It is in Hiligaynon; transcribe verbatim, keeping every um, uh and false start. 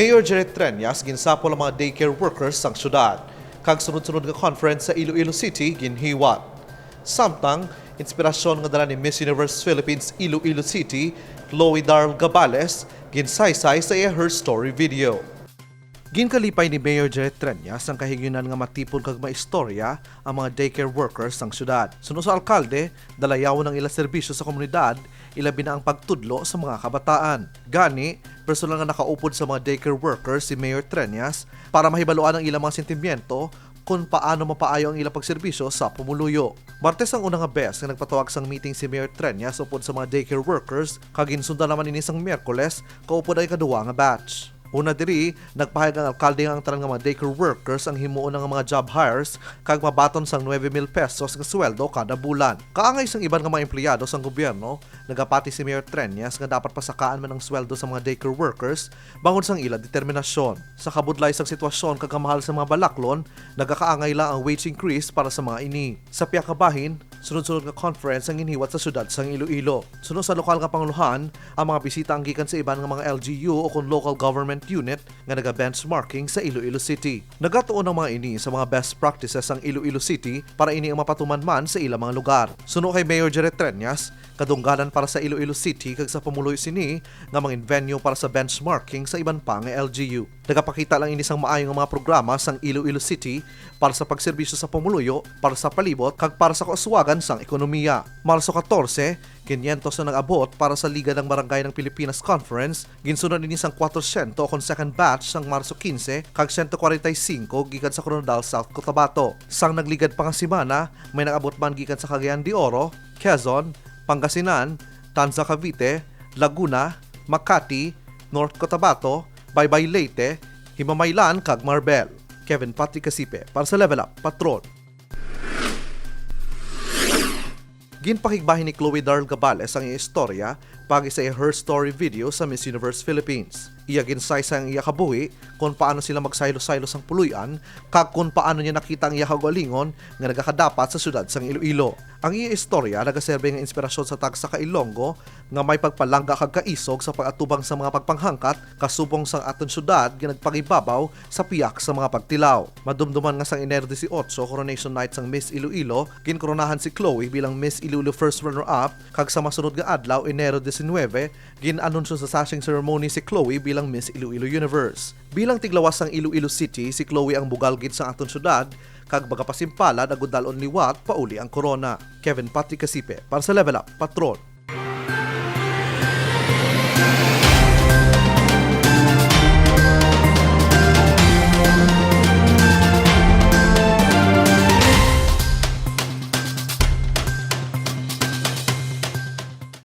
Mayor Jerry Treñas ginsapol ang mga daycare workers sang syudad, kag sunod-sunod nga conference sa Iloilo City ginhiwat. Samtang, inspirasyon nga dala ni Miss Universe Philippines Iloilo City, Chloe Darl Gabales, ginsaysay sa iya Her Story video. Ginkalipay ni Mayor Jerry Treñas ang kahigayonan nga matipon kag maistorya ang mga daycare workers sang syudad. Suno sa alkalde, dalayawon ang ila serbisyo sa komunidad, ilabi na ang pagtudlo sa mga kabataan. Gani, personal nga nakaupod sa mga daycare workers si Mayor Treñas para mahibaluan ang ilang mga sentimiento kon paano mapaayo ang ilang pagserbisyo sa pumuluyo. Martes ang una nga bes nga nagpatawag sang meeting si Mayor Treñas upod sa mga daycare workers, kag ginsundan naman ini sang Miyerkules kaupod ang ikaduha nga batch. Una diri, nagpahayag ang alkalde nga ang tanan nga mga daycare workers ang himuon na nga mga job hires kag mabaton sang nuebe mil pesos nga sweldo kada bulan. Kaangay sang iban nga mga empleyado sang gobyerno, nagapati si Mayor Treñas nga dapat pasakaan man ang sweldo sa mga daycare workers bangod sang ila determinasyon. Sa kabudlay sang sitwasyon kag kamahal sa mga balaklon, nagakaangay lang ang wage increase para sa mga ini. Sa pihak ka bahin, sunod-sunod nga conference ang ginhiwat sa siyudad sang Iloilo. Suno sa lokal nga pangulohan, ang mga bisita ang gikan sa iban nga mga L G U o kon local government unit nga naga-benchmarking sa Iloilo City. Nagatuon ang mga ini sa mga best practices sang Iloilo City para ini ang mapatuman man sa ilang mga lugar. Suno kay Mayor Jerry Treñas, kadungganan para sa Iloilo City kag sa pumuluyo sini nga mangin venue para sa benchmarking sa iban pa nga L G U. Nagapakita lang ini sang maayo nga mga programa sang Iloilo City para sa pagserbisyo sa pumuluyo, para sa palibot, kag para sa kauswagan sang ekonomiya. Marso katorse, kinyentos na nag-abot para sa Liga ng Barangay ng Pilipinas Conference, ginsunod ini sang kwatro siyento kon second batch sang Marso kinse kag siyento kwarenta y singko gikan sa Koronadal, South Cotabato. Sang nagligad pa nga semana, may nag-abot man gikan sa Cagayan de Oro, Quezon, Pangasinan, Tanza, Cavite, Laguna, Makati, North Cotabato, Baybay, Leyte, Himamaylan, kag Marbel. Kevin Patrick Casipe para sa Level Up Patrol. Ginpakigbahin ni Chloe Darl Gabales ang iya istorya paagi sa iya Her Story video sa Miss Universe Philippines. Iya ginsaysay ang iya kabuhi, kon paano sila magsaylo-saylo sang puloy-an, kag kon paano niya nakita ang iya kaugalingon nga nagakadapat sa siyudad sang Iloilo. Ang iya istorya nagaserbi nga inspirasyon sa tagsa ka Ilonggo nga may pagpalangga kag kaisog sa pag-atubang sa mga pagpanghangkat kasubong sang aton siyudad nga nagpangibabaw sa pihak sa mga pagtilaw. Madumduman nga sang Enero dieciocho, coronation night sang Miss Iloilo, ginkoronahan si Chloe bilang Miss Iloilo first runner-up, kag sa masunod nga adlaw, Enero diecinuebe, gin-anunsyo sa sashing ceremony si Chloe bilang Miss Iloilo Universe. Bilang tiglawas sang Iloilo City, si Chloe ang bugal gid sang aton siyudad, kag magapasimpalad agud dal-on liwat pauli ang korona. Kevin Patrick Casipe para sa Level Up Patrol.